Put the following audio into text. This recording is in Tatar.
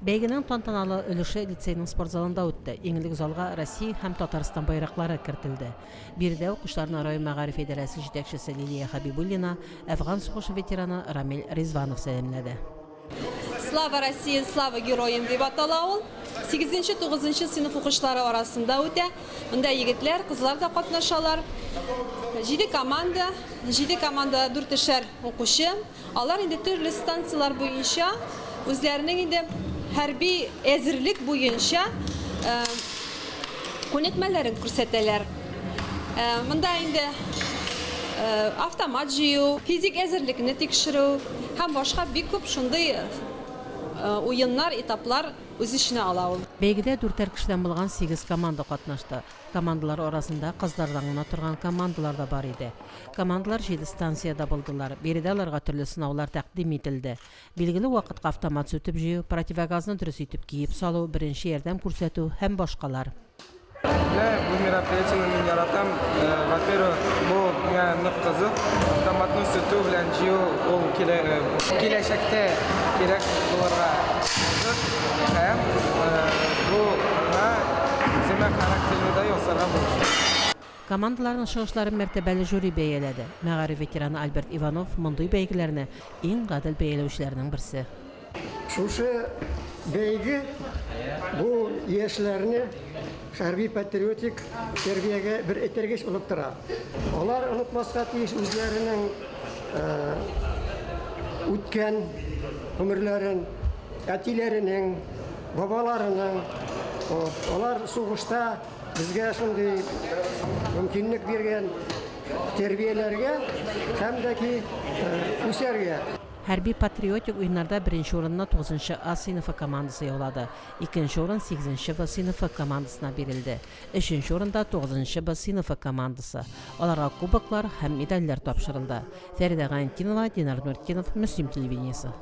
Бәйгенең тантаналы өлеше лицейның спорт залында үтте. Иң элек залга Россия һәм Татарстан байраклары кертелде. Биредә укучыларны район мәгариф идарәсе җитәкчесе Лилия Хәбибуллина, Әфган сугышы ветераны Рамил Ризванов сәламләде. Слава России, слава героям дип атала ул. Сигезенче, тугызынчы сыйныф укучылары арасында үтә. Монда егетләр, кызлар да катнашалар. Җиде команда, җиде командада дүртешәр укучы. Алар инде төрле станцияләр буенча үзләренең инде хәрби әзерлек буенча күнекмәләрен күрсәтәләр. Монда инде автомат җыю, физик әзерлекне тикшерү һәм башка бик күп шундый уеннар, этаплар үз эченә ала ул. Бәйгедә дүртәр кешедән булган сигез команда катнашты. Командалар арасында кызлардан гына торган командалар да бар иде. Командалар җиде станциядә булдылар. Биредә аларга төрле сынаулар тәкъдим ителде. Билгеле вакытка автомат сүтеп җыю, противогазны дөрес итеп киеп салу, беренче ярдәм күрсәтү һәм башкалар. Менә бу мероприятиене мин яратам. Во-первых, бу миңа нык кызык. Автоматны сүтү белән җыю ул киләчәктә кирәк булырга мөмкин. Һәм бу миңа үземә характерны да ясарга булыша. Командаларның чыгышларын мәртәбәле жюри бәяләде. Мәгариф ветераны Альберт Иванов мондый бәйгеләрне иң гадел бәяләүчеләрнең берсе. Шушы бәйге бу яшьләрне хәрби-патриотик тәрбиягә бер этәргеч булып тора. Алар онытмаска тиеш үзләренең үткән гомерләрен, әтиләренең, бабаларының. Алар сугышта Безгә шундый мөмкинлек биргән тәрбияләргә һәм дә ки үсәргә. Хәрби-патриотик уеннарда беренче урынны тугызынчы А сыйныфы командасы яулады, икенче урын сигезенче В сыйныфы командасына бирелде, өченче урында тугызынчы Б сыйныфы командасы. Аларга кубоклар һәм медальләр тапшырылды. Фәридә Гайнетдинова, Динар Нуртдинов, Мөслим телевидениесе.